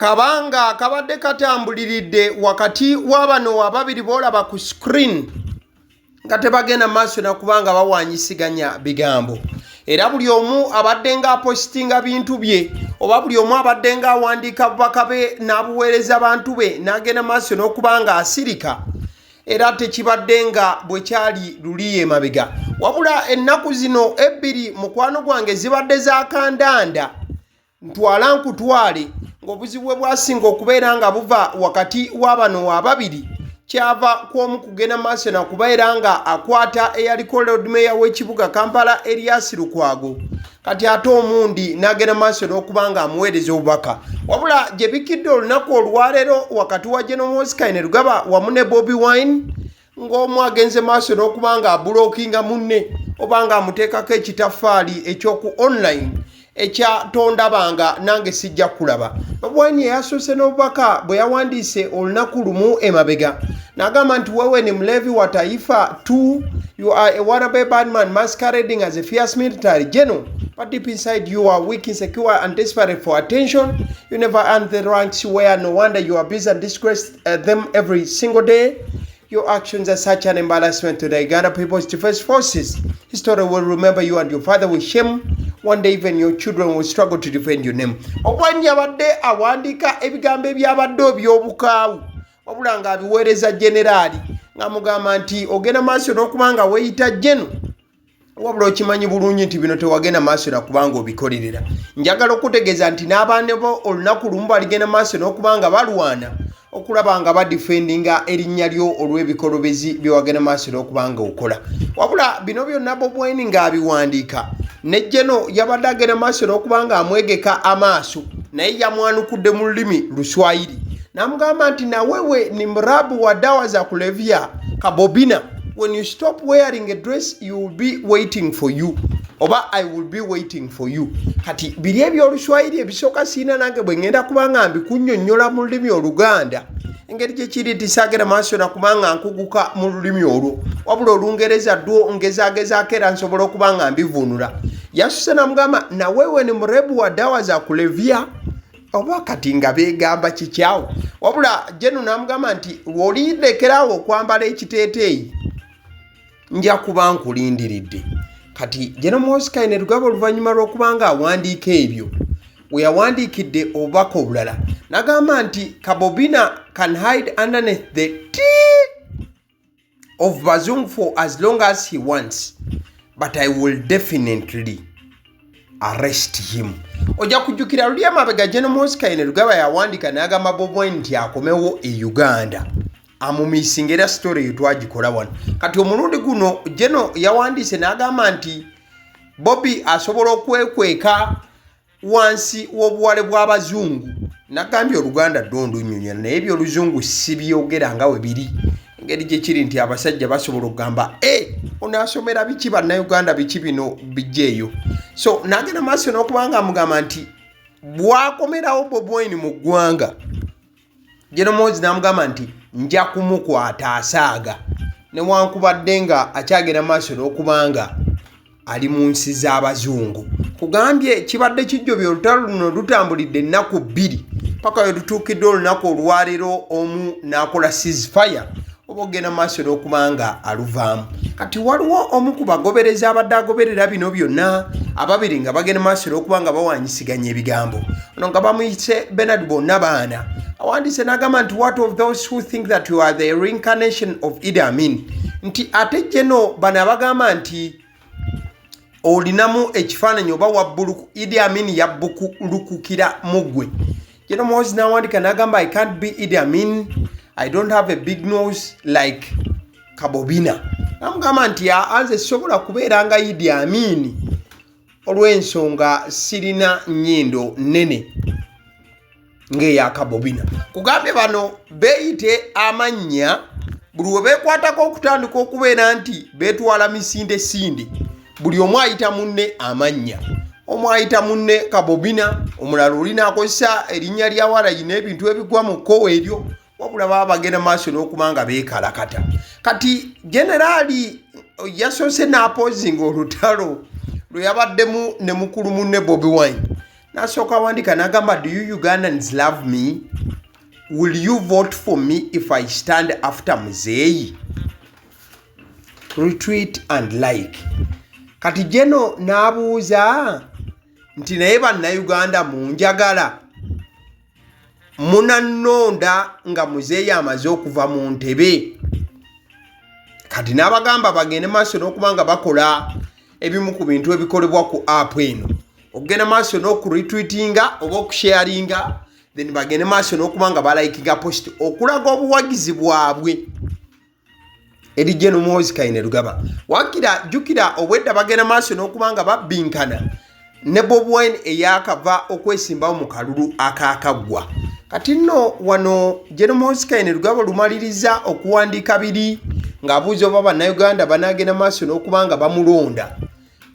Kabanga kabadde katambuliridde wakati wa bano ababiri b'olaba ku screen nga tebagenda maaso nakuba nga bawanyisiganya bigambo, era buli omu abadde nga apositinga bintu bye oba buli omu abadde nga awandiika bubaka be n'abuweereza bantu be n'agenda maaso n'okuba nga asirika. Era tekibadde nga bwe kyali luli emabega, wabula ennaku zino ebbiri, mukwano gwange, zibadde za kandanda ntwala nkutwale, ng'obuzibu bwe bwasinga okubeera nga buva wakati wa bano ababiri kyava ku omu kugenda maaso na kubeera nga akwata eyaliko Lord Mayor w'ekibuga Kampala, Erias Lukwago. Kati ate omundi n'agenda maaso n'okuba nga amuweereza obubaka. Wabula gye bikidde olunaku olwaleero wakati wa General Muhoozi Kainerugaba wamu ne Bobi Wine, ng'omu agenze maaso n'okuba nga ablockinga munne oba nga amuteekako ekitaffaali eky'oku online ekya "Tondabanga nange sijja kulaba". Bobi Wine yasoose n'obubaka bwe yawandiise olunaku lumu emabega n'agamba nti, "Wewe ni mlevi wa taifa 2. You are a wannabe badman masquerading as a fierce military general, but deep inside you are weak, insecure and desperate for attention. You never earn the ranks you wear. No wonder you abuse and disgrace them every single day. Your actions are such an embarrassment to the Uganda People's Defense Forces. History will remember you and your father with shame. One day even your children will struggle to defend your name." Obwani abadde awandiika ebigambo ebyabadde eby'obukaawu, wabula ng'abiweereza generaali ng'amugamba nti ogenda maaso n'okuba nga weeyita general, wabula okimanyi bulungi nti bino tewagenda maaso nakubanga obikolerera. Njagala okutegeeza nti n'abaana bo olunaku lumu baligenda maaso n'okuba nga balwana okulaba nga badefendinga erinnya lyo olw'ebikolobezi byewagenda maaso n'okuba nga okola. Wabula bino byonna Bobi Wine ng'abiwandiika, ne General yabadde agenda maaso n'okuba nga amwegeka amaaso, naye yamwanukudde mu lulimi Luswayiri n'amugamba nti, "Na wewe ni mraibu wa dawa za kulevya, Kabobina. When you stop wearing a dress, you will be waiting for you," oba "I will be waiting for you." Kati biri ebyoluswayiri ebisooka siina nange bwe ŋŋenda kuba nga mbikunnyonnyola mu lulimi Oluganda, engeri gyekiri nti saagera maaso nakubanga nkuguka mu lulimi olwo, wabula Olungereza ddwo ngezaagezaako era nsobola okuba nga mbivuunula. Yasuse namugamba, "Na wewe ni mraibu wa dawa za kulevya," oba kati nga beegamba kikyawo. Wabula General n'amugamba nti lw'olindekerawo okwambala ekiteeteeyi, nja kuba nkulindiridde. Kati General Muhoozi Kainerugaba, oluvannyuma lw'okuba nga awandiika ebyo, we yawandiikidde obubaka obulala n'agamba nti, "Kabobina can hide underneath the T of bazungu for as long as he wants, but I will definitely arrest him." Ojja kujjukira luli emabega General Muhoozi Kainerugaba yawandiika n'agamba Bobi Wine nti akomewo e Uganda, amumisinga, era story eyo twagikola wano. Kati omulundi guno General yawandiise n'agamba nti Bobi asobola okwekweka wansi w'obuwale bw'abazungu. Nagambye Oluganda ddo ndunnyonnyola, naye ebyoluzungu sibyogera nga we biri, engeri gye kiri nti abasajja basobola okugamba e onaasomera biki Bannayuganda, biki bino bijja eyo. So n'agenda maaso n'okuba nga amugamba nti bwakomerawo Bobi Wine mu ggwanga, General Muhoozi n'amugamba nti nja kumukwata asaaga newankubadde nga akyagenda maaso n'okubanga ali mu nsi z'abazungu. Kugambye kibadde kijjobya. Olutalo luno lutambulidde ennaku 2 paka we lutuukidde olunaku olwaleero, omu n'akola ceasefire oba ogenda maaso n'okuba nga aluvaamu. Kati waliwo omu ku bagoberezi abadde agoberera bino byonna, ababiri nga bagenda maaso n'okuba nga bawanyisiganya ebigambo, ono nga bamuyise Bernard Bonna Baana, awandiise n'agamba nti, "What of those who think that you are the reincarnation of Idi Amin?" Nti ate General bano abagamba nti olinamu ekifaananyi oba wabbuluku Idi Amin yabbulukukira mu ggwe. General Muhoozi n'awandika n'agamba, "I can't be Idi Amin. I don't have a big nose like Kabobina." Namugamba nti anze sisobola kubeera nga Idi Amin olw'ensonga sirina nnyindo nnene ng'eya Kabobina. Kugambye bano beeyite amannya buli we beekwatako okutandika okubeera nti beetwala misinde sinde, buli omu ayita munne amannya. Omu ayita munne Kabobina, omulala olina akozesa erinnya lya warayi n'ebintu ebigwa mu kkowa eryo, wabula baba bagenda maaso n'okuba nga beekalakata. Kati generaali yasoose n'apozinga olutalo lwe yabaddemu ne mukulu munne Bobi Wine. N'amugamba nti, N'asooka awandika n'agamba, "Do you Ugandans love me? Will you vote for me if I stand after Muzeeyi? Retweet and like." Kati General n'abuuza nti, "Naye Bannayuganda munjagala? Munannonda nga Muzeeyi amaze okuva mu ntebe?" Kati n'abagamba bagende maaso n'okuba nga bakola ebimu ku bintu ebikolebwa ku app eno, okugenda maaso n'okuretweetinga oba okusharinga, then bagende maaso n'okuba nga balikinga post okulaga obuwagizi bwabwe eri General Muhoozi Kainerugaba. Wakira jjukira obwedda bagenda maaso n'okuba nga babbinkana ne Bobi Wine eyakava okwesimbawo mu kalulu akaakaggwa. Kati nno wano General Muhoozi Kainerugaba olumaliriza okuwandiika biri ng'abuuza oba Bannayuganda banaagenda maaso n'okuba nga bamulonda,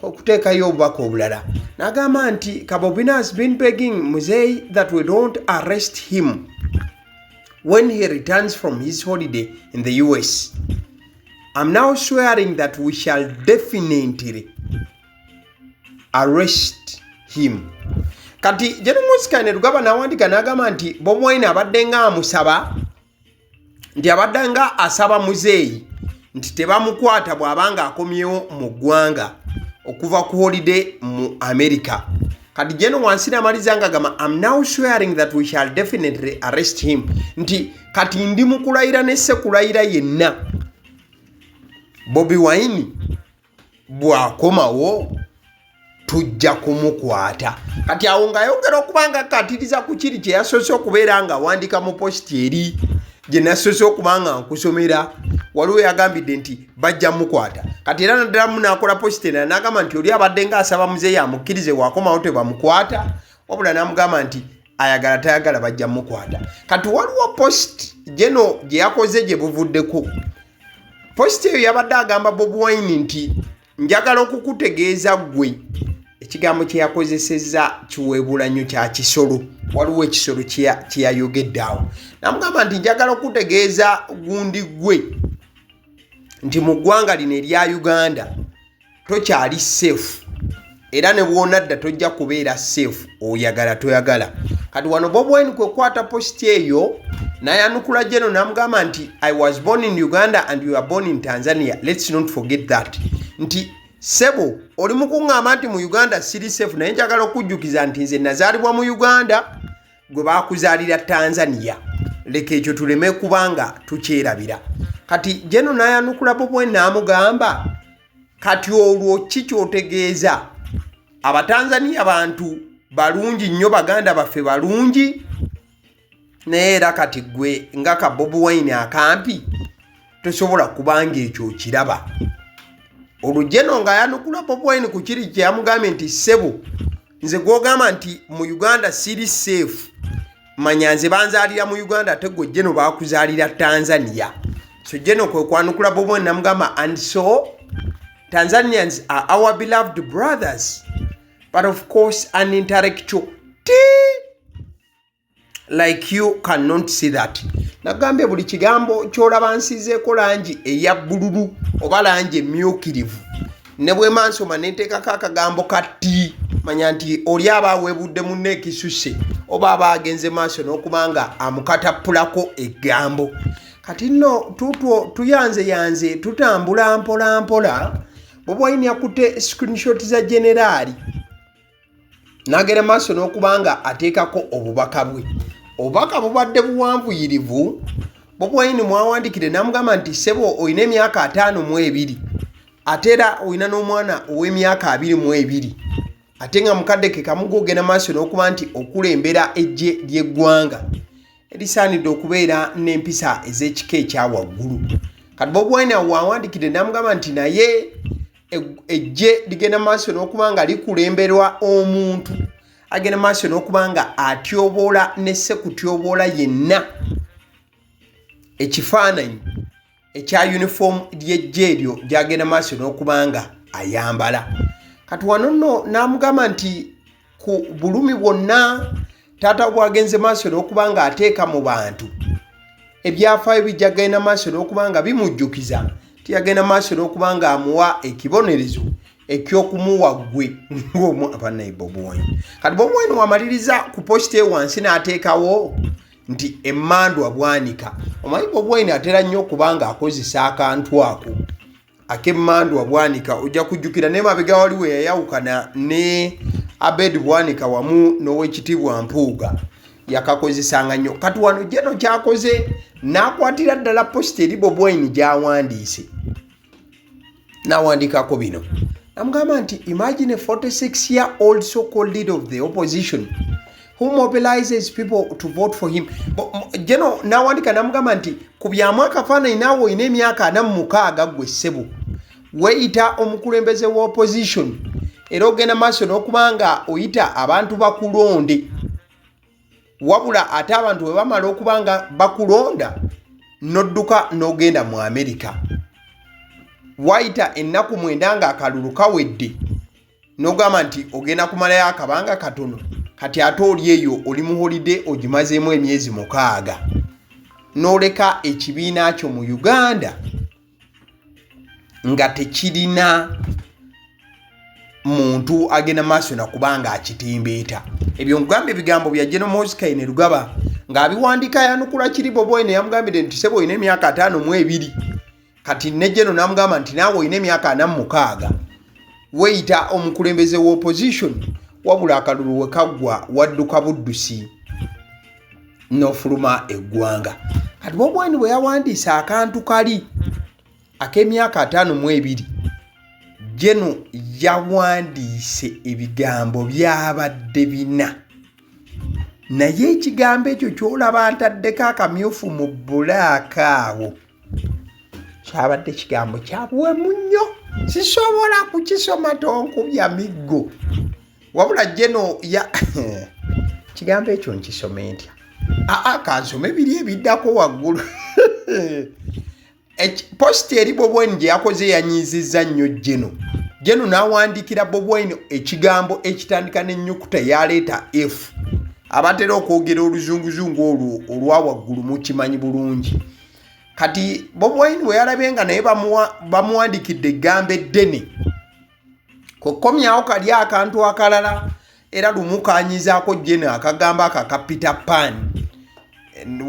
okuteekayo obubaka obulala n'agamba nti, "Kabobina has been begging Muzei that we don't arrest him when he returns from his holiday in the US. I'm now swearing that we shall definitely arrest him." Kati General Muhoozi Kainerugaba n'awandika n'agamba nti Bobi Wine abadde nga amusaba nti abadde nga asaba Muzeeyi nti tebamukwata bw'abanga akomyewo mu ggwanga okuva ku holiday mu America. Kati General wansi namaliza nga gamba, "I'm now swearing that we shall definitely arrest him," nti kati ndi mu kulayira ne sekulayira yenna, Bobi Wine bw'akomawo tujja kumukwata. Kati awo ng'ayongera okuba nga akkatiriza ku kiri kye yasoose okubeera nga awandika mu post eri gye nasoose okuba nga nkusomera. Waliwo yagambidde nti bajja mukwata. Kati era naddalamu n'akola post endala n'agamba nti oli abadde ng'asaba Muzeeyi amukkirize wakomawo tebamukwata, wabula n'amugamba nti ayagala tayagala bajja mukwata. Kati waliwo post General gye yakoze gye buvuddeko. Post eyo yabadde agamba Bobi Wine nti, "Njagala okukutegeeza ggwe," ekigambo kye yakozesezza kiweebula nnyo, kya kisolo. Waliwo ekisolo kye yayogedde awo, namugamba nti, "Njagala okutegeeza gundi ggwe nti mu ggwanga lino erya Uganda tokyali safe, era ne bwonadda tojja kubeera safe, oyagala toyagala." Kati wano Bobi Wine kwe kwata post eyo n'ayanukula General n'amugamba nti, "I was born in Uganda and you are born in Tanzania. Let's not forget that." Nti, "Sebo, oli mu kuŋŋamba nti mu Uganda siri safe, naye njagala okujjukiza nti nze nazaalibwa mu Uganda, gwe baakuzaalira Tanzania. Leka ekyo tuleme kubanga tukyerabira." Kati General n'ayanukula Bobi Wine n'amugamba, "Kati olwo ki kyotegeeza? Abatanzaniya bantu balungi nnyo, baganda baffe balungi, naye era kati gwe nga ka Bobi Wine akampi tosobola kubanga ekyo okiraba." Olwo General ng'ayanukula Bobi Wine ku kiri kye yamugambye nti, "Ssebo, nze gwogamba nti mu Uganda siri safe, manya nze banzaalira mu Uganda, ate gwe General baakuzaalira Tanzania." So General kwe kwanukula Bobi Wine namugamba, "And so Tanzanians are our beloved brothers, but of course an intellectual t like you cannot see that." Nagambye buli kigambo kyolaba nsizeeko langi eya bbululu oba langi emyukirivu, ne bwema nsoma nenteekako akagambo kati, manya nti oli aba aweebudde munne ekisusse oba aba agenze maaso n'okuba nga amukatappulako eggambo. Kati nno tutwo tuyanzeyanze tutambula mpola mpola. Bobi Wine akutte screenshot za General n'agenda maaso n'okuba nga ateekako obubaka bwe. Obubaka bubadde buwanvuyirivu. Bobi Wine mwawandikire n'amugamba nti, "Ssebo, olina emyaka 52, ate era olina n'omwana ow'emyaka 22, ate nga mukadde ke kamu gogenda maaso n'okuba nti okulembera eggye ly'eggwanga erisaanidde okubeera n'empisa ez'ekika ekya waggulu." Kati Bobi Wine awo wawandikire n'amugamba nti, "Naye eggye ligenda maaso n'okuba nga likulemberwa omuntu agenda maaso n'okuba nga atyoboola ne sekutyoboola yenna ekifaananyi ekya uniform ly'eggye eryo gyagenda maaso n'okuba nga ayambala." Kati wano nno n'amugamba nti ku bulumi bwonna taata bwagenze maaso n'okuba nga ateeka mu bantu, ebyafaayo bijja genda maaso n'okuba nga bimujjukiza nti yagenda maaso n'okuba nga amuwa ekibonerezo. Ekyokumuwa ggwe ng'omu abanaye Bobi Wine. Kati Bobi Wine wamaliriza ku posita eyo wansi n'ateekawo nti emmandwa Bwanika. Omanyi Bobi Wine atera nnyo okuba nga akozesa akantu ako ak'emmandwa Bwanika. Ojja kujjukira naye mabega wali we yayawukana ne Abed Bwanika wamu n'Owekitiibwa Mpuuga, yakakozesanga nnyo. Kati wano General kyakoze, n'akwatira ddala posita eri Bobi Wine gy'awandiise, n'awandiikako bino, namugamba nti, "Imagine a 46 year old so called leader of the opposition who mobilizes people to vote for him." General n'awandika namugamba nti ku byamu akafaananyi naawe olina emyaka 46, ggwe ssebo weeyita omukulembeze wa opposition, era ogenda maaso n'okuba nga oyita abantu bakulonde, wabula ate abantu bwe bamala okuba nga bakulonda n'odduka n'ogenda mu Amerika. Wayita ennaku 9 ng'akalulu kawedde, n'ogamba nti ogenda kumalayo akabanga katono. Kati ate oli eyo oli mu holiday, ogimazeemu emyezi 6, n'oleka ekibiina kyo mu Uganda nga tekirina muntu agenda maaso nakubanga akitimbeeta. Ebyo nkugamba ebigambo bya General Muhoozi Kainerugaba ng'abiwandiika yanukula kiri Bobi Wine yamugambire nti, "Sebo, olina emyaka 52." Kati ne General n'amugamba nti, "Naawe olina emyaka 46, weeyita omukulembeze wa opposition, wabula akalulu we kaggwa wadduka buddusi n'ofuluma eggwanga." Kati Bobi Wine bwe yawandiise akantu kali ak'emyaka 52, General yawandiise ebigambo byabadde bina, naye ekigambo ekyo kyolaba ntaddeko akamyufu mu black awo kyabadde kigambo kya buwemu nnyo, sisobola kukisoma, tonkubya miggo. Wabula General ya kigambo ekyo nkisome ntya? Aa, kansome biri ebiddako waggulu. Positi eri Bobi Wine gye yakoze yanyiizizza nnyo General. General n'awandiikira Bobi Wine ekigambo ekitandika n'ennyukuta yaleeta F. Abatera okwogera oluzunguzungu olwo olwa waggulu mukimanyi bulungi. Kati Bobi Wine bwe yalabye nga naye bamuwandiikidde eggambo eddene, kukomyawo kali akantu akalala era lumu kanyizaako General, akagambo ako aka Peter Pan.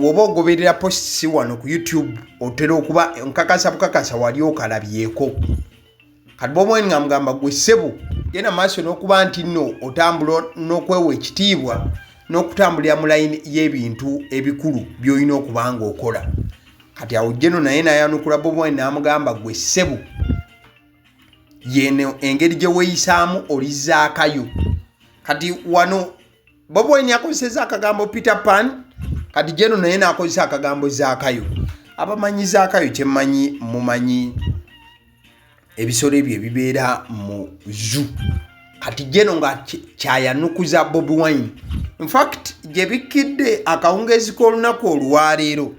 Woba ogoberera posts wano ku YouTube, otera okuba nkakasa bukakasa wali okalabyeko. Kati Bobi Wine nga mugamba, "Gwe ssebo, genda maaso n'okuba nti nno otambula n'okwewa ekitiibwa n'okutambulira mu layini y'ebintu ebikulu by'olina okuba nga okola." Kati awo General naye n'ayanukula Bobi Wine n'amugamba, "Gwe ssebo, yeno engeri gye weeyisaamu, oli Zaakayo." Kati wano Bobi Wine yakozeseza akagambo Peter Pan, kati General naye n'akozesa akagambo Zaakayo. Abamanyi Zaakayo kyemmanyi mumanyi ebisolo ebyo ebibeera mu zoo. Kati General nga kyayanukuza Bobi Wine, infact gye bikkidde akawungeezi k'olunaku olwaleero,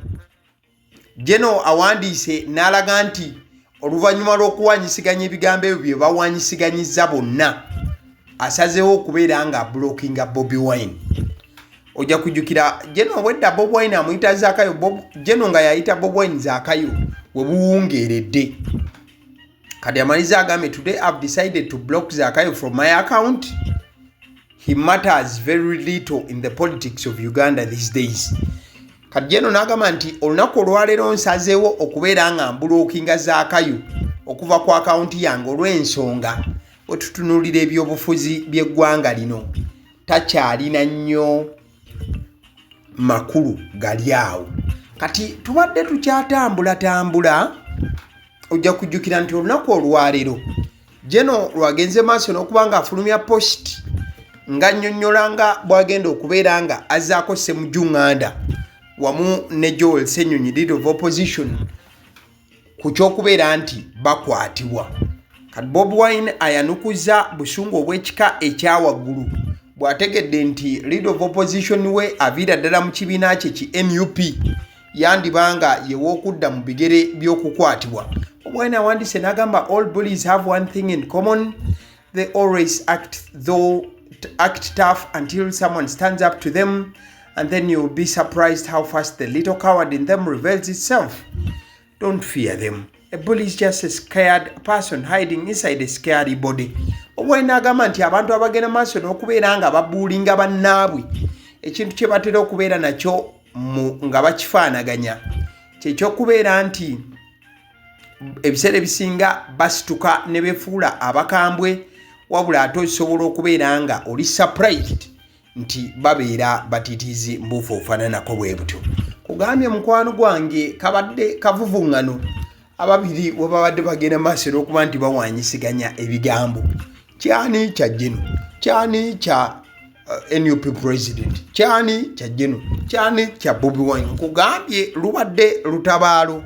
General awandiise n'alaga nti oluvannyuma lw'okuwanyisiganya ebigambo ebyo bye bawanyisiganyiza bonna, asazeewo okubeera nga ablockinga Bobi Wine. Ojja kujjukira General obwedda Bobi Wine amuyita Zaakayo. General nga yayita Bobi Wine Zaakayo we buwungeeredde. Kati amaliza agambye, "Today I've decided to block Zakayo from my account. He matters very little in the politics of Uganda these days." Kati General n'agamba nti olunaku olwaleero nsazeewo okubeera nga mblockinga Zaakayo okuva ku akawunti yange, olw'ensonga wetutunuulira ebyobufuzi by'eggwanga lino takyalina nnyo makulu gali awo. Kati tubadde tukyatambulatambula, ojja kujjukira nti olunaku olwaleero General lwagenze maaso n'okuba nga afulumya post nga nnyonnyola nga bw'agenda okubeera nga azzaako Ssemujju Nganda wamu ne Joel Ssenyonyi, leader of opposition, ku kyokubeera nti bakwatibwa. Kati Bobi Wine ayanukuza busungu obw'ekika ekyawaggulu bw'ategedde nti leader of opposition we aviira ddala mu kibiina kye ki NUP yandiba nga yewookudda mu bigere by'okukwatibwa. Bobi Wine awandiise n'agamba, "All bullies have one thing in common: they always act tough until someone stands up to them, and then you'll be surprised how fast the little coward in them reveals itself. Don't fear them." A bully is just a scared person hiding inside a scary body. Obwena agamba nti abantu abagenda maaso n'okubeera nga babuulinga bannaabwe, ekintu kye batera okubeera nakyo nga bakifaanaganya kyekyokubeera nti ebiseera ebisinga basituka ne befuula abakambwe, wabula ate osobola okubeera nga oli surprised nti babeera batiitiizi mbuufu ofaananako bwe butyo. Kugambye mukwano gwange, kabadde kavuvuŋŋano ababiri we babadde bagenda maaso era okuba nti bawanyisiganya ebigambo, kyani kya gino, kyani kya NUP president, kyani kya gino, kyani kya Bobi Wine. Nkugambye lubadde lutabaalo,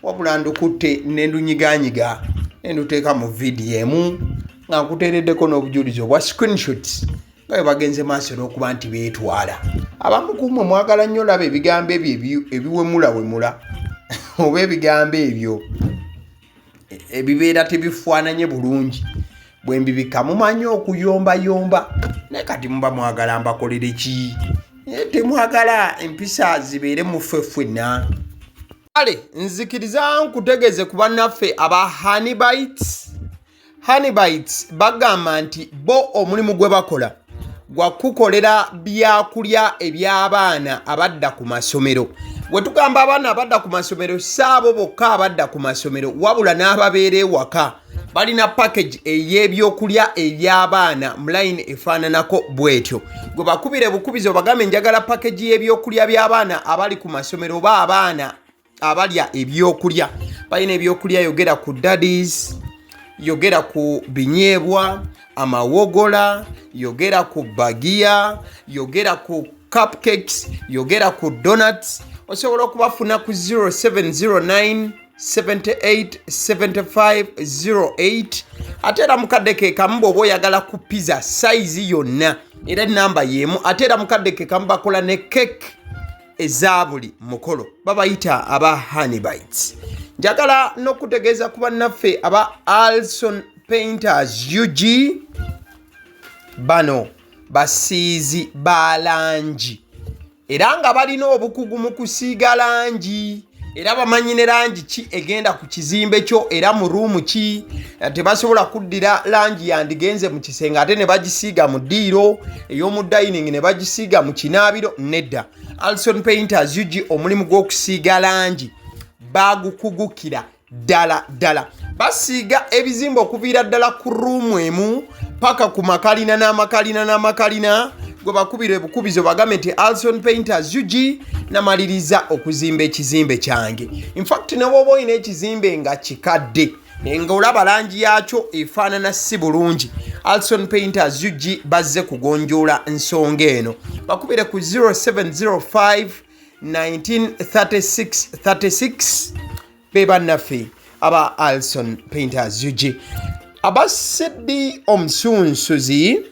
wabula ndukutte nendunyiganyiga nenduteeka mu vidiyo emu nga nkuteereddeko n'obujulizi obwa screenshots nga bwe bagenze maaso n'okuba nti beetwala. Abamu ku mmwe mwagala nnyo olaba ebigambo ebyo ebiwemulawemula oba ebigambo ebyo ebibeera tebifaananye bulungi bwe mbibika, mumanyi okuyombayomba. Naye kati muba mwagala mbakolere ki? Temwagala empisa zibeere mu ffe ffenna. Kale nzikiriza nkutegeeze ku bannaffe aba Honeybites. Honeybites bagamba nti bo omulimu gwe bakola gwa kukukolera byakulya eby'abaana abadda ku masomero. Bwe tugamba abaana abadda ku masomero, si abo bokka abadda ku masomero, wabula n'ababeera ewaka. Balina package ey'ebyokulya eby'abaana mu line efaananako bw'etyo. Gwe bakubire bukubizi obagambe njagala package y'ebyokulya by'abaana abali ku masomero oba abaana abalya ebyokulya. Balina ebyokulya, yogera ku daddies, yogera ku binyeebwa, amawogola, yogera ku bagiya, yogera ku cupcakes, yogera ku donuts. Osobola okubafuna ku 0709 78 75 08. Ate era mukadde ke kamu bw'oba oyagala ku pizza size yonna, era enamba y'emu. Ate era mukadde ke kamu bakola ne cake eza buli mukolo. Babayita aba Honeybites. Njagala n'okutegeeza ku bannaffe aba Alson Painters UG. Bano basiizi ba langi era nga balina obukugu mu kusiiga langi, era bamanyi ne langi ki egenda ku kizimbe kyo era mu ruumu ki. Tebasobola kuddira langi yandigenze mu kisenge ate ne bagisiiga mu ddiiro ey'omu dining, ne bagisiiga mu kinaabiro. Nedda, Alson Painters UG omulimu gw'okusiiga langi bagukugukira ddala ddala. Basiiga ebizimbe okuviira ddala ku ruumu emu paka ku makalina n'amakalina n'amakalina. Gwe bakubira ebukubizo bagambe nti Alson Painters UG namaliriza okuzimba ekizimbe kyange. Infact ne bw'oba olina ekizimbe nga kikadde nga olaba langi yakyo efaanana si bulungi, Alson Painters UG bazze kugonjoola nsonga eno. Bakubire ku 0705 1936 36. Be bannaffe aba Alson Painters UG. Abasiddi omusunsuzi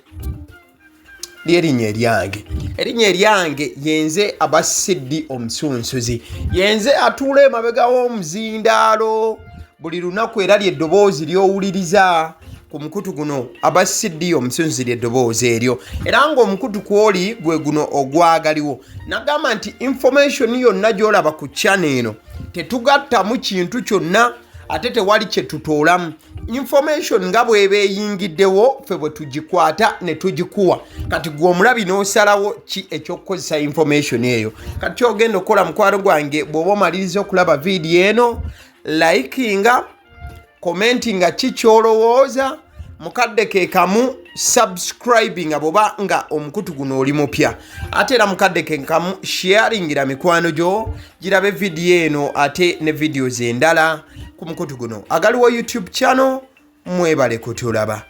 lyerinnya eryange, erinnya eryange yenze Abasiddi omusunsuzi, yenze atuula emabega w'omuzindaalo buli lunaku, era lyeddoboozi ly'owuliriza ku mukutu guno. Abasiddi omusunsuzi lyeddoboozi eryo, era ng'omukutu kwoli gwe guno ogwagaliwo. Nagamba nti information yonna gy'olaba ku channel eno tetugattamu kintu kyonna, ate tewali kye tutoolamu. Information nga bw'eba eyingiddewo, ffe bwe tugikwata ne tugikuwa. Kati gwe omulabi n'osalawo ki ekyokukozesa information eyo. Kati kyogenda okukola, mukwano gwange, bw'oba omaliriza okulaba vidiyo eno, likinga, commentinga ki kyolowooza, mukadde ke kamu subscribinga bw'oba nga omukutu guno oli mupya. Ate era mukadde ke kamu sharingira mikwano gyo girabe vidiyo eno ate ne videos endala ku mukutu guno agaliwo YouTube channel. Mwebale kutulaba.